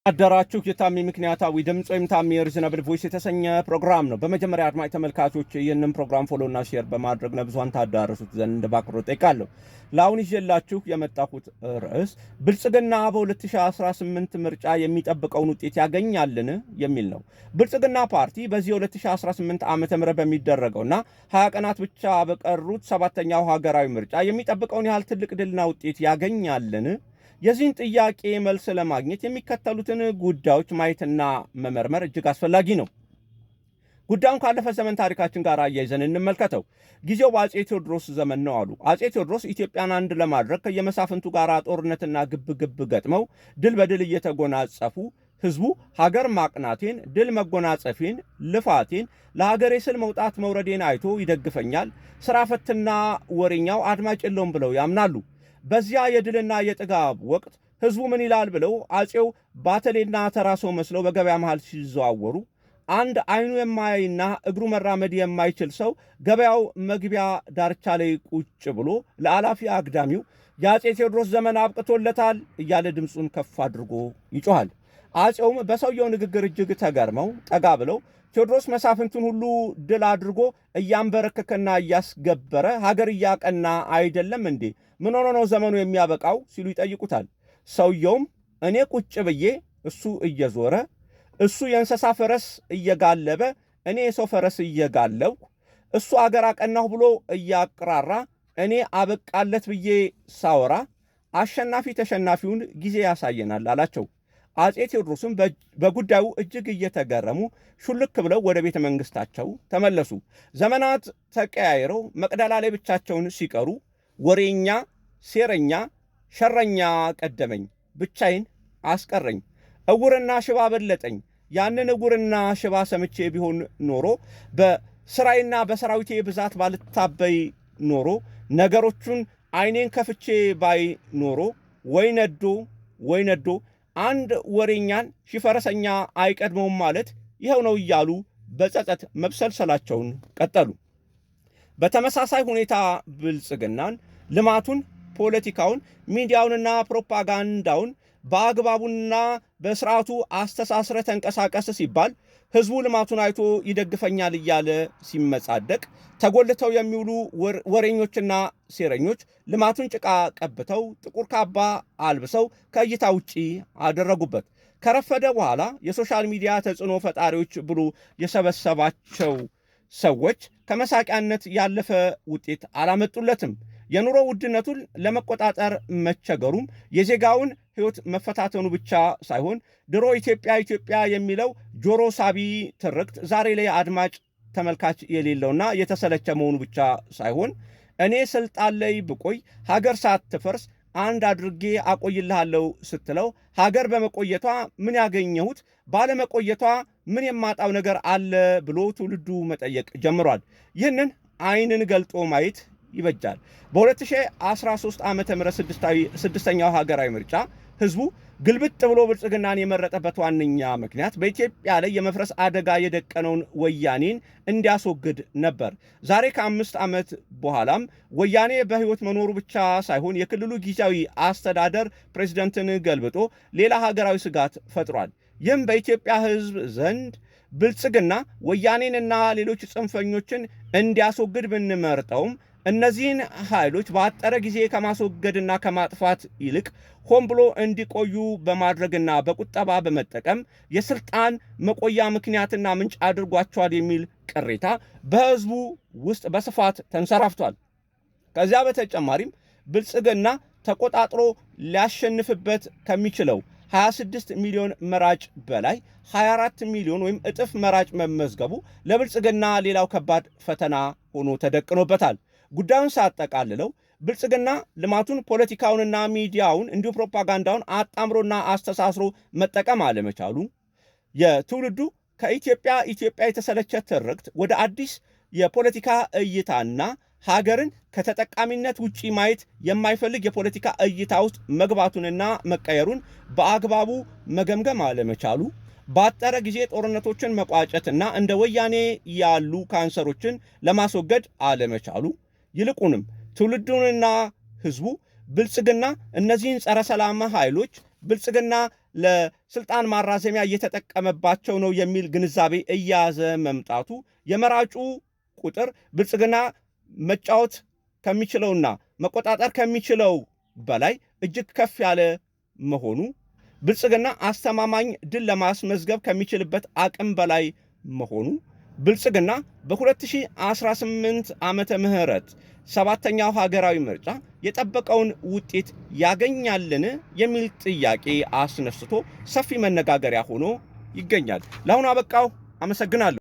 አደራችሁ። የታሚ ምክንያታዊ ድምፅ ወይም ታሚ reasonable voice የተሰኘ ፕሮግራም ነው። በመጀመሪያ አድማጭ ተመልካቾች፣ ይህንን ፕሮግራም follow ና share በማድረግ ለብዙሃን ታዳርሱት ዘንድ በአክብሮት እጠይቃለሁ። ለአሁን ይዤላችሁ የመጣሁት ርዕስ ብልጽግና በ2018 ምርጫ የሚጠብቀውን ውጤት ያገኛልን የሚል ነው። ብልጽግና ፓርቲ በዚህ 2018 ዓ ም በሚደረገውና 20 ቀናት ብቻ በቀሩት ሰባተኛው ሀገራዊ ምርጫ የሚጠብቀውን ያህል ትልቅ ድልና ውጤት ያገኛልን? የዚህን ጥያቄ መልስ ለማግኘት የሚከተሉትን ጉዳዮች ማየትና መመርመር እጅግ አስፈላጊ ነው። ጉዳዩን ካለፈ ዘመን ታሪካችን ጋር አያይዘን እንመልከተው። ጊዜው በአጼ ቴዎድሮስ ዘመን ነው አሉ። አጼ ቴዎድሮስ ኢትዮጵያን አንድ ለማድረግ ከየመሳፍንቱ ጋር ጦርነትና ግብ ግብ ገጥመው ድል በድል እየተጎናጸፉ ህዝቡ ሀገር ማቅናቴን፣ ድል መጎናጸፌን፣ ልፋቴን፣ ለሀገሬ ስል መውጣት መውረዴን አይቶ ይደግፈኛል፣ ስራ ፈትና ወሬኛው አድማጭ የለውም ብለው ያምናሉ። በዚያ የድልና የጥጋብ ወቅት ህዝቡ ምን ይላል ብለው አፄው ባተሌና ተራ ሰው መስለው በገበያ መሃል ሲዘዋወሩ አንድ አይኑ የማያይና እግሩ መራመድ የማይችል ሰው ገበያው መግቢያ ዳርቻ ላይ ቁጭ ብሎ ለአላፊ አግዳሚው የአፄ ቴዎድሮስ ዘመን አብቅቶለታል እያለ ድምፁን ከፍ አድርጎ ይጮኻል። አፄውም በሰውየው ንግግር እጅግ ተገርመው ጠጋ ብለው ቴዎድሮስ መሳፍንቱን ሁሉ ድል አድርጎ እያንበረከከና እያስገበረ ሀገር እያቀና አይደለም እንዴ? ምን ሆኖ ነው ዘመኑ የሚያበቃው? ሲሉ ይጠይቁታል። ሰውየውም እኔ ቁጭ ብዬ እሱ እየዞረ፣ እሱ የእንስሳ ፈረስ እየጋለበ እኔ የሰው ፈረስ እየጋለብኩ፣ እሱ አገር አቀናሁ ብሎ እያቅራራ እኔ አበቃለት ብዬ ሳወራ አሸናፊ ተሸናፊውን ጊዜ ያሳየናል አላቸው። አፄ ቴዎድሮስም በጉዳዩ እጅግ እየተገረሙ ሹልክ ብለው ወደ ቤተ መንግስታቸው ተመለሱ። ዘመናት ተቀያይረው መቅደላ ላይ ብቻቸውን ሲቀሩ ወሬኛ፣ ሴረኛ፣ ሸረኛ ቀደመኝ፣ ብቻዬን አስቀረኝ፣ እውርና ሽባ በለጠኝ። ያንን እውርና ሽባ ሰምቼ ቢሆን ኖሮ፣ በስራዬና በሰራዊቴ ብዛት ባልታበይ ኖሮ፣ ነገሮቹን አይኔን ከፍቼ ባይ ኖሮ፣ ወይ ነዶ ወይ ነዶ፣ አንድ ወሬኛን ሺህ ፈረሰኛ አይቀድመውም ማለት ይኸው ነው እያሉ በጸጸት መብሰልሰላቸውን ቀጠሉ። በተመሳሳይ ሁኔታ ብልጽግናን ልማቱን፣ ፖለቲካውን፣ ሚዲያውንና ፕሮፓጋንዳውን በአግባቡና በስርዓቱ አስተሳስረ ተንቀሳቀስ ሲባል ህዝቡ ልማቱን አይቶ ይደግፈኛል እያለ ሲመጻደቅ ተጎልተው የሚውሉ ወሬኞችና ሴረኞች ልማቱን ጭቃ ቀብተው ጥቁር ካባ አልብሰው ከእይታ ውጪ አደረጉበት። ከረፈደ በኋላ የ social media ተጽዕኖ ፈጣሪዎች ብሎ የሰበሰባቸው ሰዎች ከመሳቂያነት ያለፈ ውጤት አላመጡለትም። የኑሮ ውድነቱን ለመቆጣጠር መቸገሩም የዜጋውን ሕይወት መፈታተኑ ብቻ ሳይሆን ድሮ ኢትዮጵያ ኢትዮጵያ የሚለው ጆሮ ሳቢ ትርክት ዛሬ ላይ አድማጭ ተመልካች የሌለውና የተሰለቸ መሆኑ ብቻ ሳይሆን እኔ ስልጣን ላይ ብቆይ ሀገር ሳትፈርስ አንድ አድርጌ አቆይልሃለሁ ስትለው ሀገር በመቆየቷ ምን ያገኘሁት፣ ባለመቆየቷ ምን የማጣው ነገር አለ ብሎ ትውልዱ መጠየቅ ጀምሯል። ይህንን አይንን ገልጦ ማየት ይበጃል። በ2013 ዓ ም ስድስተኛው ሀገራዊ ምርጫ ህዝቡ ግልብጥ ብሎ ብልጽግናን የመረጠበት ዋነኛ ምክንያት በኢትዮጵያ ላይ የመፍረስ አደጋ የደቀነውን ወያኔን እንዲያስወግድ ነበር። ዛሬ ከ5 ዓመት በኋላም ወያኔ በሕይወት መኖሩ ብቻ ሳይሆን የክልሉ ጊዜያዊ አስተዳደር ፕሬዚደንትን ገልብጦ ሌላ ሀገራዊ ስጋት ፈጥሯል። ይህም በኢትዮጵያ ህዝብ ዘንድ ብልጽግና ወያኔንና ሌሎች ጽንፈኞችን እንዲያስወግድ ብንመርጠውም እነዚህን ኃይሎች በአጠረ ጊዜ ከማስወገድና ከማጥፋት ይልቅ ሆን ብሎ እንዲቆዩ በማድረግና በቁጠባ በመጠቀም የስልጣን መቆያ ምክንያትና ምንጭ አድርጓቸዋል የሚል ቅሬታ በህዝቡ ውስጥ በስፋት ተንሰራፍቷል። ከዚያ በተጨማሪም ብልጽግና ተቆጣጥሮ ሊያሸንፍበት ከሚችለው 26 ሚሊዮን መራጭ በላይ 24 ሚሊዮን ወይም እጥፍ መራጭ መመዝገቡ ለብልጽግና ሌላው ከባድ ፈተና ሆኖ ተደቅኖበታል። ጉዳዩን ሳጠቃልለው ብልጽግና ልማቱን፣ ፖለቲካውንና ሚዲያውን እንዲሁ ፕሮፓጋንዳውን አጣምሮና አስተሳስሮ መጠቀም አለመቻሉ፣ የትውልዱ ከኢትዮጵያ ኢትዮጵያ የተሰለቸ ትርክት ወደ አዲስ የፖለቲካ እይታና ሀገርን ከተጠቃሚነት ውጪ ማየት የማይፈልግ የፖለቲካ እይታ ውስጥ መግባቱንና መቀየሩን በአግባቡ መገምገም አለመቻሉ፣ ባጠረ ጊዜ ጦርነቶችን መቋጨትና እንደ ወያኔ ያሉ ካንሰሮችን ለማስወገድ አለመቻሉ፣ ይልቁንም ትውልዱንና ህዝቡ ብልጽግና እነዚህን ጸረ ሰላም ኃይሎች ብልጽግና ለስልጣን ማራዘሚያ እየተጠቀመባቸው ነው የሚል ግንዛቤ እየያዘ መምጣቱ፣ የመራጩ ቁጥር ብልጽግና መጫወት ከሚችለውና መቆጣጠር ከሚችለው በላይ እጅግ ከፍ ያለ መሆኑ፣ ብልጽግና አስተማማኝ ድል ለማስመዝገብ ከሚችልበት አቅም በላይ መሆኑ፣ ብልጽግና በ2018 ዓመተ ምህረት ሰባተኛው ሀገራዊ ምርጫ የጠበቀውን ውጤት ያገኛልን የሚል ጥያቄ አስነስቶ ሰፊ መነጋገሪያ ሆኖ ይገኛል። ለአሁኑ አበቃው። አመሰግናለሁ።